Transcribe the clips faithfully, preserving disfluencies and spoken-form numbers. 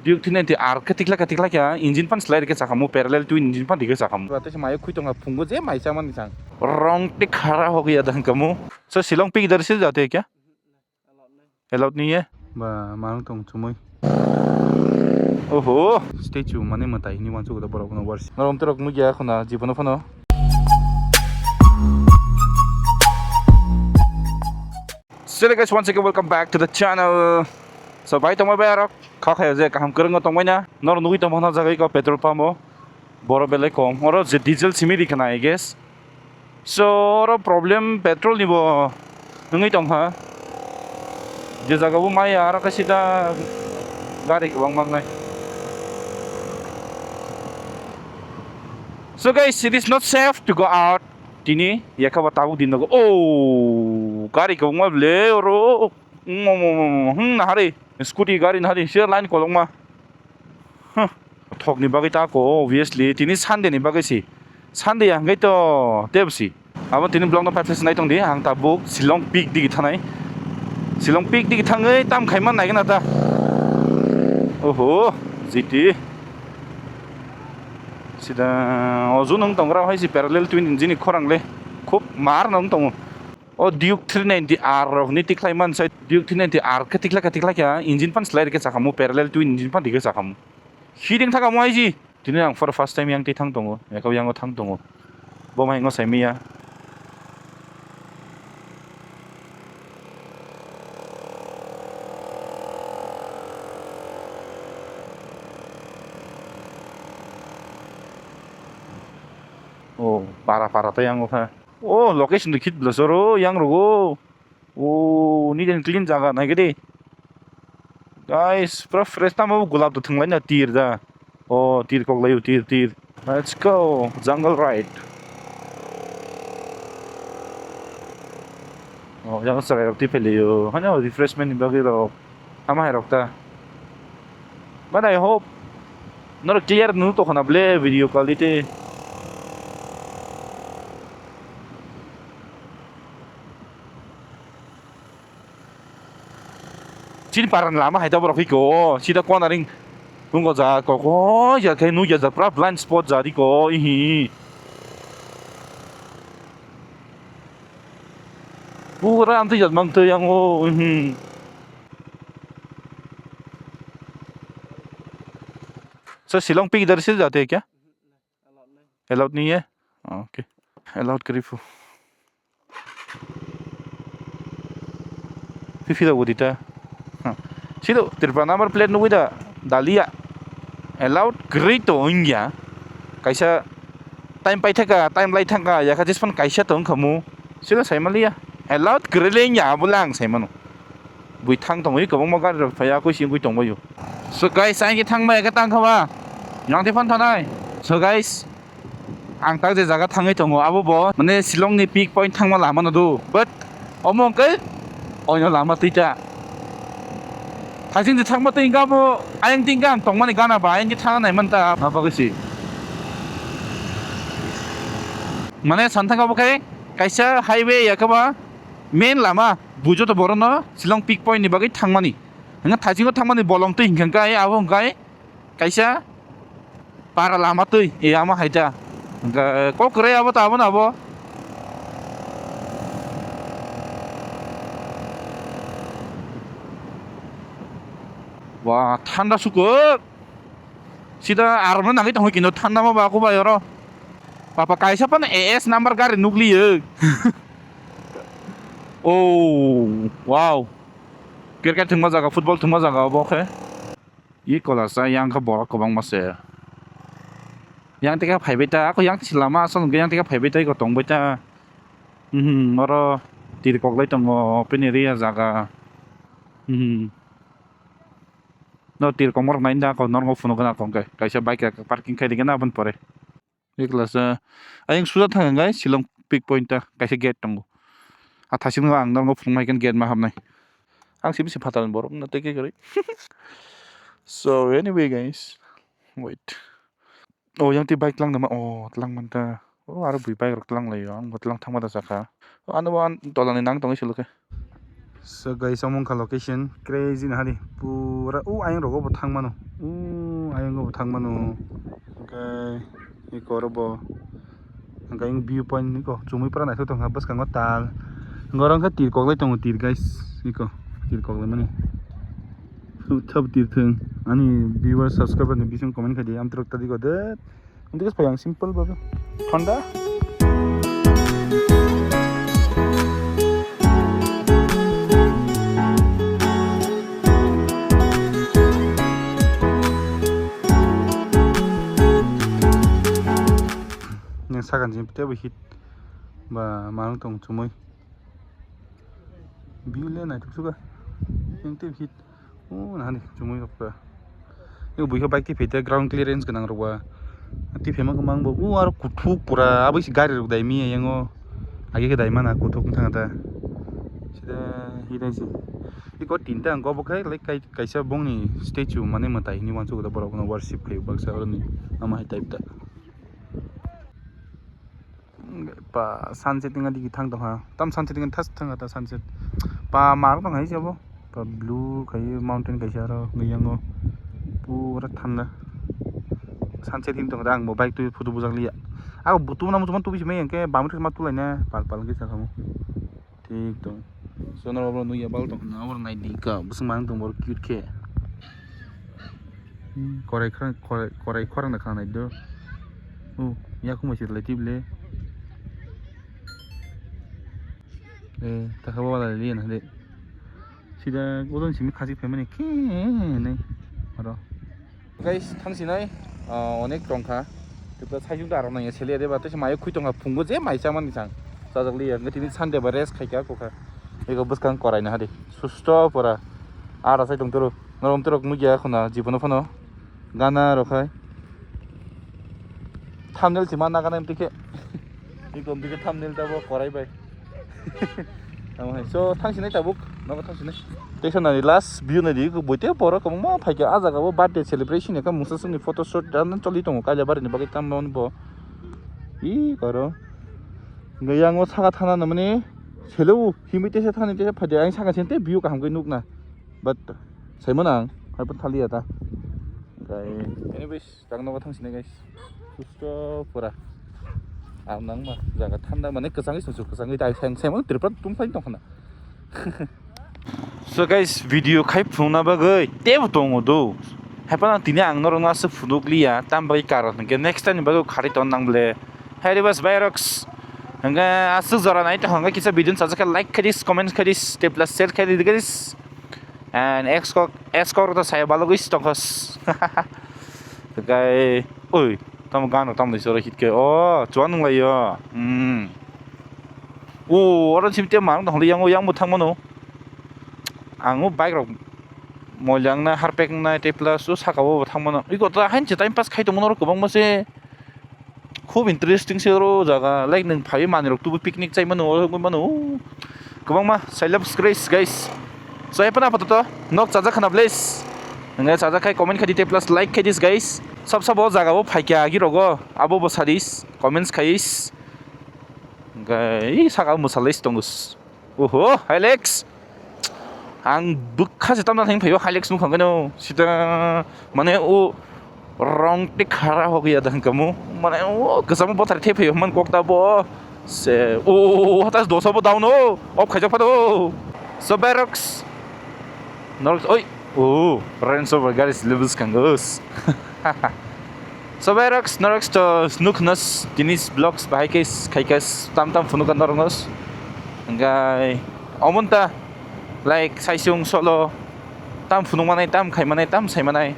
Duke three ninety R khe tikla khe tikla khe engine pan slide khe chakhamu, parallel twin engine pan rikhe chakhamu. Ba tei se mayo khwi tongkha phungo je mai chamani chang. Rong te khara ho gaya dang kamu. So Shillong Peak dar se jate kya? Allowed nahi hai? Ba mang tong chumui. Oho, statue mane mwtai hini wansuk da borok no worship. Norom torok mugya khuna jibono phano. So guys, once again welcome back to the channel. So bai tongma bai arok kha khayo je kaham kwrwngo tongmai na. Noro nugui tongma na jagai ko petrol pump o. Boro belai kom. Oro je diesel simi di khana, I guess. So oro problem petrol ni bo wngwi tongkha. Je jaga bo maya aro khe sida gari kwbang mangnai. So guys, it is not safe to go out. Tini yakha ba tabuk din nogo. Oh, gari kwbangma ble oro. Hmm, nahari. Scooty gari nahari. Sida line kolokma. Huh. Thokni bagwi ta ko, obviously. Tini Sunday ni bagwi si. Sunday ya hwnkhe to tebsi. Abo tini vlog no five nai tong di. Ang tabuk Shillong Peak digi thanai. Shillong Peak digi thangwi tam khaima nai gana ta. Oho, G T. Sida oju nung tongra hai si parallel twin engine ni khorang le. Khub mar nung tongo. O Duke three ninety R rok ni tikhlai man sai Duke three ninety R khe tikla khe tikla khe engine pan slide khe chakhamu parallel twin engine pan rikhe chakhamu. Hiding thaka mo aiji. Tini ang for first time yang ti thang tongo, yakau yango thang tongo. Bo mai ngo sai miya. Oh, para para to yango kha. Oh, location to khit bwlasoro yang rogo. Oh, neat and clean jaga naigede. Guys, pura fresh tamo gulab to thwnglaina tir da. Oh, tir koklaio, tir, tir. Let's go, jungle ride. Oh, yang chwrairok twi phailio. Hano refreshment ni bagwi rok. Ama hai rok ta. But I hope norok clear nung tongkha na ble video quality. Chini paran lama hai ta borok hiko, sida cornering wngkha ja kok, oh, ya khe nukya ja pura blind spot ja riko, ihi. Pura amtwi jat mang twi yang o, ihi. So Shillong Peak idhar se jate kya? Allowed nahi hai? Okay. Allowed kari phu. Fifi da wadi ta. Silo Tripura number plate nugui da dalia. Allowed kari to wngya. Kaisa time pai thaka, time lai thaka, yakha jespan kaisa to wngkha mu. Silo saimaliya. Allowed kari le wngya, abo lang saimano. Bui thang tongwi kwbangma gari rok phaiya, koi singwi tongbaio. So guys, ang khe thangbai khe tang kha ba. Yang te phan thanai. So guys, ang tak je jaga thangwi tongo, abo bo mane Shillong ni peak point thangma lama no do. But omo hwnkhe oino lama twi ta. Thajing je thangma twi hwnkhe abo ayang tingkhe ang tongmani gana ba ayang khe thana nai man ta. Ma bagwi si. Mane san thangkha bo khe kaisa highway ya khe ba main lama. Bujo to borok no Shillong peak point ni bagwi thangmani. Hwnkhe thaisingo thangmani bolong twi hwnkhe abo hwnkhe kaisa para lama twi, e ama hai ta. Hwnkhe kok kwrwi abo ta abo na abo. Wa thanda suko. Sida armno nangwi tongwi kino thanda ma ba kubai oro. Papa kaisa pan A S number gari nukliyo. Oh, wow. Cricket thwngma jaga, football thwngma jaga obo khe. I kola sa yang kha borok kwbangma se. Yang teka phaibai ta, ako yang tisi lama asol hwnkhe yang teka phaibai ta, iko tongbai ta. Mhm, oro tir koklai tongo, bini ria jaga. Mhm. No tir komor nai da, ako norok phunuk gana kong khe. Kaisa bike rok parking khai di gana aboni pore. Eklasa ayang suja thang hwnkhai Shillong peak point ta kaisa gate tongo. A thasing no ang norok phunuk nai khe gate ma habnai. Ang simi se phatar borok no tei khe kwrwi. So anyway guys, wait. Oh, yang twi bike tlang nama. Oh, tlang man ta. Oh, aro bui bike rok tlang lai. Ang bo tlang thangma da sakha. Oh, ano bo an tola ni nang tongwi silo khe. So guys, omo wngkha location, crazy na hari, pura o ayang rogo bo thang mano, o ayang bo thang mano, hwnkhe eko oro bo, hwnkhe ayang view point eko chumui pura naithok tongkha bwskango tal, hwnkhe oro wngkha tir koklai tongo, tir guys, eko tir koklai mani, thap tir thwng ani viewer subscriber ni bising comment khai di, amtwrwk ta di ko de. Hindi kasi payang simple ba. Honda. Yang sakan jin pete hit ba manung tong chumui. View le naituk suka. Yang tip hit. O nahani chumui rok pura. Yo buiho bike tiphai te ground clearance gwnang rok ba. Tiphai ma kwmang bo. O aro kuthuk pura abo se gari rok dai mi yango. Age khe dai mana kuthuk wng thang ta. Sida hidai se. Iko tinta ang go bo khai lai kai kaisa bongni statue mane mwtai hini wansuk da borok no worship khai baksa oroni ama hai type ta. Pa sunset wngya digi thang tongkha. Tam sunset wngya thas thangkha ta sunset. Pa mar tongkha hai se bo. Pa blue khai mountain kaisa aro wngya yango. Pura thanda. Sunset hin tongkha ang bo bike twi photo bujak liya. Ako bo tubuna muchungma tubi se mai hwnkhe bamwi ma tulaina pal pal hwnkhe sakha mo. Thik tong. So norok bo nukya bal tong khna abo nai di ka bwswk mang tong bor cute khe. Hmm, korai khorang korai korai khorang da khna nai do. O yakung bai se lai tip le. Eh, ta kha bo lai liya na de. Sida odon simi khasi phaimani khe nai. Aro. Guys, thang sinai, ah, onek tongkha. Tei saisung da arok nangya seliya de ba, tei se mayo khui tongkha phungo je mai chamani chang. Chajak liya, hwnkhe tini Sunday ba rest khaikha kokha. Ego bwskang korai na hadi. Susto pora. Ara sai tong toro. Norom torok nugya khuna jibono phano. Gana rok hai. Thumbnail sima nagana tike. Ego tike thumbnail tabo korai bai. Tamo hai. So, thang sinai tabuk. Nogo thang sinai. Tei sa nani last view nai di, boite borok kwbangma phaikha ah jaga o birthday celebration ekha mungsa songni photo shoot dan choli tongo Kailabari ni bagwi tamo bo. Ih, koro. Hwnkhe yang o saka thana nangmani selo himui tesa thani tesa phaidi ang saka sente view kaham khe nukna. But saimano ang, hai phano thaliya ta. Hwnkhe anyways, Chang nogo thang sinai guys. Susto pura. Ang nang ma jaga thanda mane kwchangwi songsu kwchangwi dai sang sai mano Tripura tungphai tong khana. So guys, video khai phunukna bagwi tebo tongo do. Hai phano tini ang norokno aswk phunuk liya, tam bagwi karon hwnkhe next time ni bagwi khari ton nang ble. Hai ribas bai roks. Hwnkhe aswk jora nai tong hwnkhe kisa video sajak khe like khai dis, comment khai dis, tei plus share khai dis. And ex kok, ex kok rok to saya balogwi si tongkha. Kai, oi, tamo gano tamo soro hit ke. Oh, chuan nung lai yo. Hmm. Oh, oro sim te mang dong yang yang bo thang mano. Ang o bike rok moilang na harpek na te plus o saka bo thang mano. Iko ta hain che time pass khai tong mano kwbang ma se. Khub interesting se oro jaga, like, nwng phaiwi manwirok tubu picnic chai mano, oro wngwi mano, kwbangma silence grace, guys. So, ephano apatot nok chajak khana, please. Nwng chajak khai comment khai di tei plus like khai dis, guys. Sab sabo jaga o phaikha agi rogo, abo bo sadis, comments khais. Hwnkhe saka mwsalais tongo. Oho, Hilux. Ang bwkha se tamna thang phaio, Hilux nukha khe no. Sita mane o rong te khara ho gaya dang kamu. Mane o kwchamo bothar the phaio man kok ta bo. Se o hatas dosa bo down o. Off khaijak pha do. So Verox. Norok oi. O Range Rover gari levels kangos. So Verox, Norok to nuknos tini vlogs bahai ke khai ke tam tam phunuk norok nos. Hingkai omonta like saisung solo tam phunuk manai, tam khai manai, tam sai manai.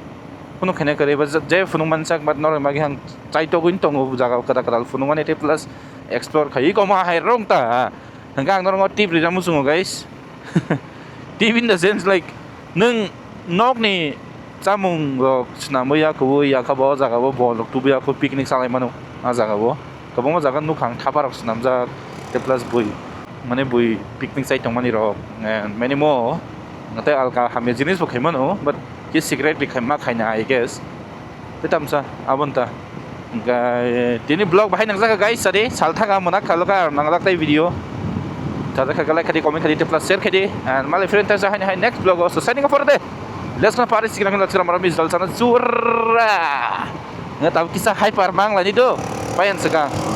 Phunuk khaina kwrwi ba je phunuk mansak but norok magi hang chai togwin tongo jaga kwtal kwtal phunuk manai tei plus explore khai koma hai rong ta. Hingke ang norok tip rijak muchungo guys. Tip in the sense like nwng nokni chamung rok swnamwi ya kwbwi ya kha bo o jaga o bol rok tubui ya kho picnic salai mano a jaga o kwbangma jaga nukha ang thapa rok swnamjak tei plus bui mane bui picnic chai tongmani rok mane mo tei alka hamya jinis bo khai mano but khe secret ri khai ma khaina I guess. Tei tamsa aboni ta. Hingke tini vlog bahai nangjak guys, sadi sal thaka mona khaloka nangjak tai video. Sajak kha like khaidi, comment khaidi, plus share khaidi. And mali friend tasa haini hai next vlog o so signing off for the day. Let's go party sikna kila chira mara mis dal sana chura. Ngat tab kisa hyper mang lani do. Payan sega.